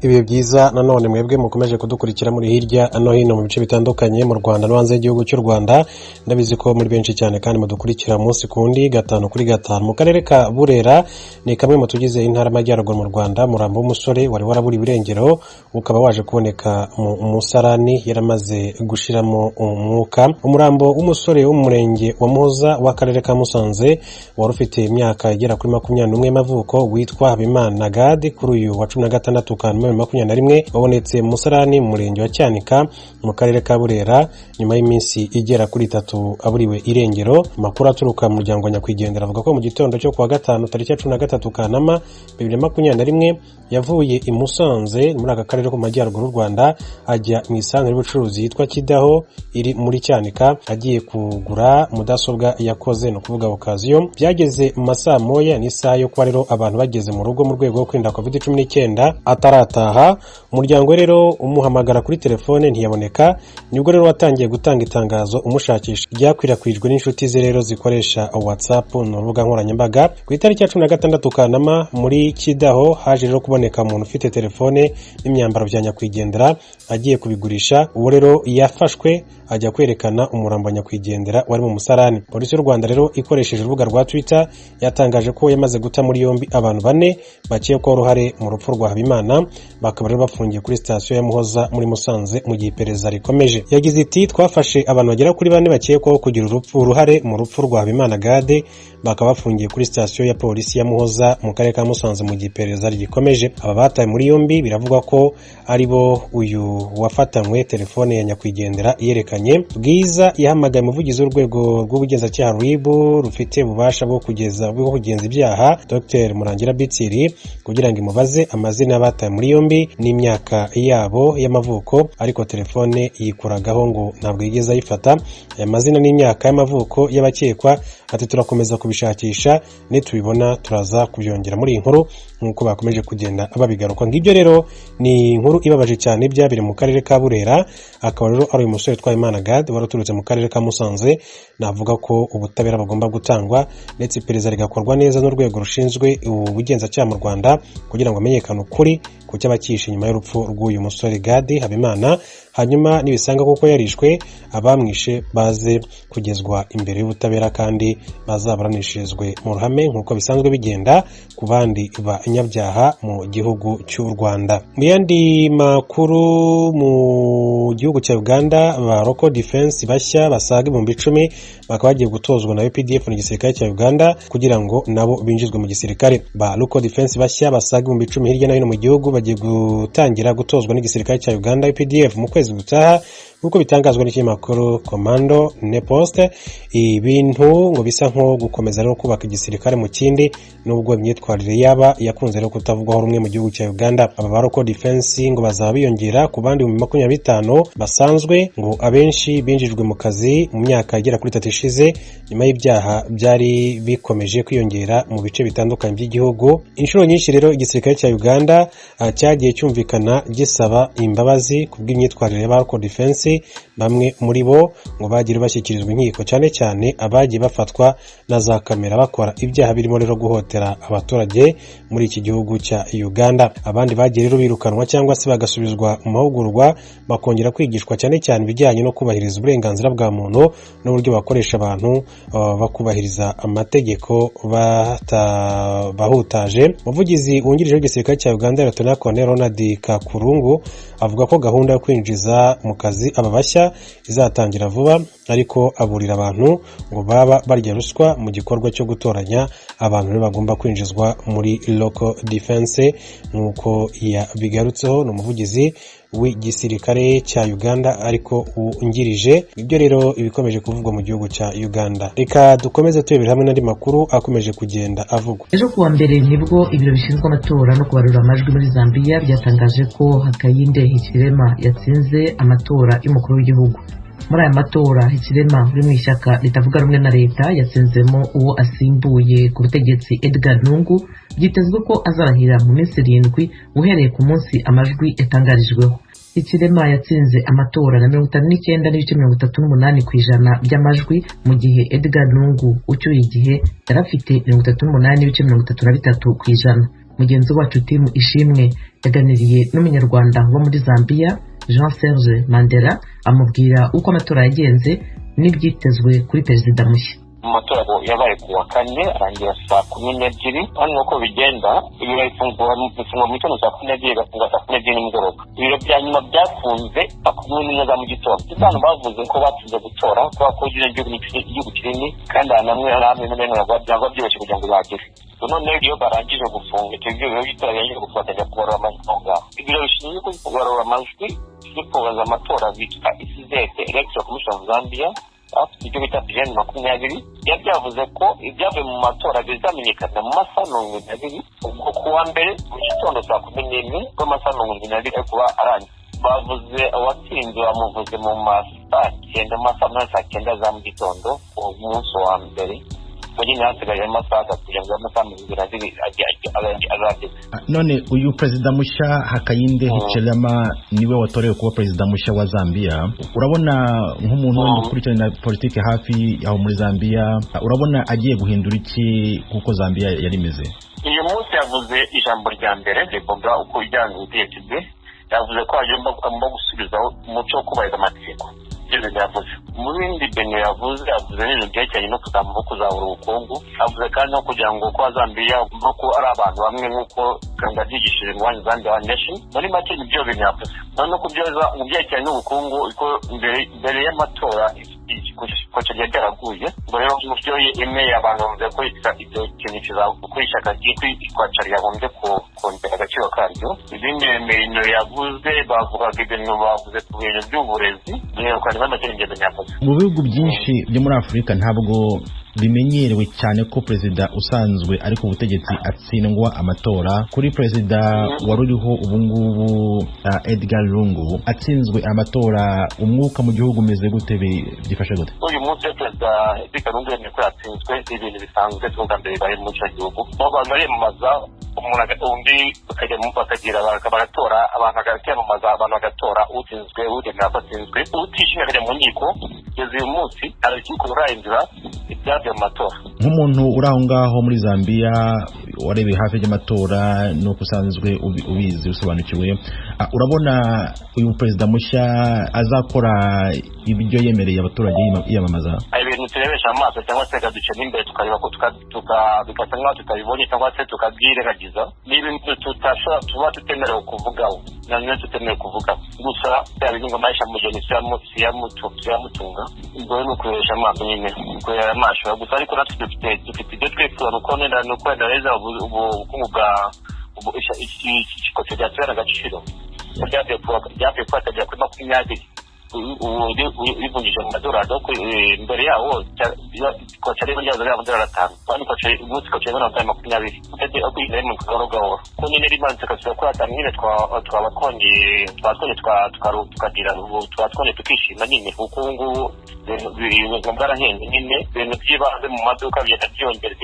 Ibihe byiza nanone mwebwe mukomeje kudukurikira muri hirya no hino mu bice bitandukanye mu Rwanda no hanze y'igihugu cy'u Rwanda. Ndabizi ko muri benshi cyane kandi mudukurikira umunsi ku wundi, gatanu kuri gatanu. Mu karere ka Burera, ni kamwe mu tugize intara y'Amajyaruguru mu Rwanda, umurambo w'umusore wari waraburiwe irengero ukaba waje kuboneka mu musarani yaramaze gushiramo umwuka. Umurambo w'umusore wo mu murenge wa Muhoza w'akarere ka Musanze, wari ufite imyaka igera kuri 21 y'amavuko, witwa Habimana Gad, kuri uyu wa 16 Kanama 2021 wabonetse mu musarani mu murenge wa Cyanika mu karere ka Burera, nyuma y'iminsi igera kuri 3 aburiwe irengero. Amakuru aturuka mu muryango wa nyakwigendera avuga ko mu gitondo cyo kuwa gatanu tariki ya 13 Kanama 2021 yavuye i Musanze muri aka karere ko mu majyaruguru y'u Rwanda, ajya mu isantere y'ubucuruzi yitwa Kidaho iri muri Cyanika, agiye kugura mudasobwa yakoze, ni ukuvuga occasion. Byageze mu masaa moya n'isaha yo kuba rero abantu bageze mu rugo mu rwego rwo kwirinda COVID-19, atarataha. Umuryango rero umuhamagara kuri telefone ntiyaboneka. Nibwo rero watangiye gutanga itangazo umushakisha, ryakwirakwijwe n'inshuti ze rero zikoresha WhatsApp, ni urubuga nkoranyambaga. Ku itariki ya 16 Kanama muri Kidaho haje rero kuboneka umuntu ufite telefone n'imyambaro bya nyakwigendera agiye kubigurisha. Uwo rero yafashwe ajya kwerekana umurambo wa nyakwigendera wari mu musarani. Polisi y'u Rwanda rero ikoresheje urubuga rwa Twitter yatangaje ko yamaze guta muri yombi abantu bane bakekwaho uruhare mu rupfu rwa Habimana, bakaba rero bafungiye kuri sitasiyo ya Muhoza muri Musanze mu gihe iperereza rikomeje. Yagize iti: "Twafashe abantu bagera kuri bane bakekwaho kugira uruhare mu rupfu rwa Habimana Gade, bakaba bafungiye kuri sitasiyo ya polisi ya Muhoza mu karere ka Musanze mu gihe iperereza rigikomeje." Aba batawe muri yombi biravugwa ko ari bo uyu wafatanywe telefone ya nyakwigendera yerekanye. Bwiza yahamagaye umuvugizi w'urwego rw'ubugenzacyaha RIB rufite ububasha bwo kugeza bwo kugenza ibyaha, Dr Murangira Bitsiri, kugira ngo imubaze amazina y'abatawe muri yombi n'imyaka yabo y'amavuko, ariko telefone yikuragaho ngo ntabwo yigeze ayifata. Aya mazina n'imyaka y'amavuko y'abakekwa, ati: "Turakomeza kubishakisha, nitubibona turaza kubyongera muri iyi nkuru," nk'uko bakomeje kugenda babigaruka. Ngibyo rero, ni inkuru ibabaje cyane byabiri mu karere ka Burera, akaba rero ari uyu musore utwaye Imana Gad wari uturutse mu karere ka Musanze. Navuga ko ubutabera bugomba gutangwa ndetse iperereza rigakorwa neza n'urwego rushinzwe ubugenzacyaha mu Rwanda, kugira ngo hamenyekane ukuri ku cy'abakishe inyuma y'urupfu rw'uyu musore Gadi Habimana. Hanyuma nibisanga kuko yarishwe, abamwishe baze kugezwa imbere y'ubutabera kandi bazaburanishirizwe mu ruhame nk'uko bisanzwe bigenda ku bandi banyabyaha mu gihugu cy'u Rwanda. Mu yandi makuru, mu gihugu cya Uganda ba local defense bashya basaga 10,000 bakaba bagiye gutozwa na UPDF, mu gisirikare cya Uganda, kugira ngo nabo binjizwe mu gisirikare. Ba local defense bashya basaga 10,000 hirya no hino mu gihugu bagiye gutangira gutozwa n'igisirikare cya Uganda UPDF mu kwezi gutaha, nk'uko bitangazwa n'ikinyamakuru Commando ne Post. Ibintu ngo bisa nko gukomeza rero kubaka igisirikare mu kindi, nubwo imyitwarire yaba yakunze rero kutavugwaho rumwe mu gihugu cya Uganda. Aba ba local defense ngo bazaba biyongera ku bandi 25,000 basanzwe, ngo abenshi binjijwe mu kazi mu myaka igera kuri 3 ishize, nyuma y'ibyaha byari bikomeje kwiyongera mu bice bitandukanye by'igihugu. Inshuro nyinshi rero igisirikare cya Uganda cyagiye cyumvikana gisaba imbabazi ku bw'imyitwarire y'aba local defense. Bamwe muri bo ngo bagiye bashyikirizwa inkiko, cyane cyane abagiye bafatwa na za kamera bakora ibyaha birimo rero guhotera abaturage muri iki gihugu cya Uganda. Abandi bagiye rero birukanwa cyangwa se bagasubizwa mu mahugurwa, bakongera kwigishwa cyane cyane ibijyanye no kubahiriza uburenganzira bwa muntu n'uburyo bakoresha abantu bakubahiriza amategeko batabahutaje. Umuvugizi wungirije w'igisirikare cya Uganda, Lieutenant Colonel Ronald Kakurungu, avuga ko gahunda yo kwinjiza mu kazi aba bashya izatangira vuba, ariko aburira abantu ngo baba barya ruswa mu gikorwa cyo gutoranya abantu rero bagomba kwinjizwa muri local defense. Nk'uko yabigarutseho, ni umuvugizi w'igisirikare cya Uganda ariko wungirije. Ibyo rero ibikomeje kuvugwa mu gihugu cya Uganda. Reka dukomeze turebera hamwe n'andi makuru akomeje kugenda avugwa. Ejo kuwa mbere nibwo ibiro bishinzwe amatora no kubarura amajwi muri Zambia byatangaje ko Hakainde Hichilema yatsinze amatora y'umukuru w'igihugu. Muri aya matora, Hichilema uri mu ishyaka ritavuga rumwe na leta yatsinzemo uwo asimbuye ku butegetsi, Edgar Lungu. Byitezwe ko azarahira mu minsi 7 uhereye ku munsi amajwi yatangarijweho. Hichilema yatsinze amatora na 59.38% by'amajwi, mu gihe Edgar Lungu ucyuye igihe yari afite 38.33%. Mugenzi wacu Timu Ishimwe yaganiriye n'Umunyarwanda wo muri Zambia, Jean Serge Mandela, amubwira uko amatora yagenze n'ibyitezwe kuri perezida mushya. Amatora yabaye ku wa kane, arangira saa 12. Hano uko bigenda, ibiro bifungura mu gitondo saa 12, bigafunga saa 12 nimugoroba. Ibiro bya nyuma byafunze saa 11 za mu gitondo. Abantu bavuze ko batsinze gutora kubera ko igihugu ni igihugu kinini, kandi ahantu hamwe hamwe ntabwo byoroshye kugira ngo bahagere. Noneho iyo barangije gufunga icyo biro by'itora, birangije gufunga, bakajya kubarura amajwi aho ngaho. Ibiro bishinzwe kubarura amajwi no kubaza amatora bitwa ECZ, Electoral Commission of Zambia, bafite ibyo bita pijeni 20. Byari byavuze ko ibyavuye mu matora bizamenyekana mu masaha 72, ubwo ku wa mbere mu gitondo saa 11, ubwo amasaha 72 ari kuba arangiye. Bavuze uwatsinze, bamuvuze mu ma saa 9, mu masaha 8, saa 9 za mu gitondo ku munsi wa mbere. Ubwo nyine hasigaye amasaha 3 kugira ngo amasaha 72 azageze. None uyu perezida mushya Hakainde Hichilema niwe watorewe kuba perezida mushya wa Zambia. Urabona nk'umuntu wenda ukurikirana politiki hafi aho muri Zambia, urabona agiye guhindura iki kuko Zambia yari imeze? Uyu munsi yavuze ijambo rya mbere rivuga uko ijyanye ubutegetsi bwe. Yavuze ko agomba gusubizaho umuco wo kubahiriza amategeko. Ibyo bintu yavuze. Mu bindi bintu yavuze, yavuze n'ibintu byerekeranye no kuzamura, kuzahura ubukungu. Yavuze kandi no kugira ngo kuba Zambia bagomba kuba ari abantu bamwe, nk'uko Kanga byigishije ngo "One Zambia, One Nation". Muri make nibyo bintu yavuze. Noneho mu byerekeranye n'ubukungu, ko mbere y'amatora ikoca ryari ryaraguye, ubwo rero mu byo yemeye, abantu bavuze ko ibyo kintu ko ishyaka ry'ikwaca ryagombye kongera agaciro karyo. Ibindi bintu yavuze, bavugaga ibintu bavuze ku bintu by'uburezi. Muri make nibyo bintu yavuze. Mu bihugu byinshi byo muri Afurika ntabwo bimenyerewe cyane ko perezida usanzwe ari ku butegetsi atsindwa amatora. Kuri perezida wari uriho ubu ngubu, Edgar Lungu, atsinzwe amatora, umwuka mu gihugu umeze gute? Byifashe gute? Uyu munsi perezida Edgar Lungu yemeye ko yatsinzwe. Ibintu bisanzwe, bwa mbere bibaye muri icyo gihugu. Abantu bariyamamaza, umuntu undi bakagira baratora, abantu bakiyamamaza, abantu bagatora utsinzwe, utemera ko atsinzwe, utishimye akajya mu nkiko. Kugeza uyu munsi hari urukiko rurahindura ibyavuye mu matora. Nk'umuntu uri aho ngaho muri Zambia, warebeye hafi y'amatora n'uko usanzwe ubizi, usobanukiwe, urabona uyu perezida mushya azakora ibyo yemereye abaturage yiyamamaza? Ibintu turebesha amaso cyangwa se duca n'imbere tukareba ko bigasa nk'aho tutabibonye cyangwa se tukabyirengagiza, ni ibintu tutashobora tuba tutemerewe kuvugaho, nanone tutemerewe kuvugaho. Gusa byaba maisha mugeni siyamutunga. Ubwo ni ukurebesha amaso nyine, kureba amaso gusa. Ariko natwe dufite ibyo twifuza, nuko wenda neza ubukungu bwa ikikoco byatubera agaciro byavuye kuba akagera kuri 20 ubivunjije mu madolari. Mbere yaho ikoca rimwe ryazo rya amadolari 5, kandi umunsi ikoca rimwe amadolari 20, mu gahoro gahoro ko nyine rimanutse igasubira kuri 5 nyine, twaba twongeye tukagira twaba twongeye tukishima nyine, kuko ubu ngubu ubuzima bwarahenze nyine, ibintu by'ibanze mu maduka bigenda byiyongera.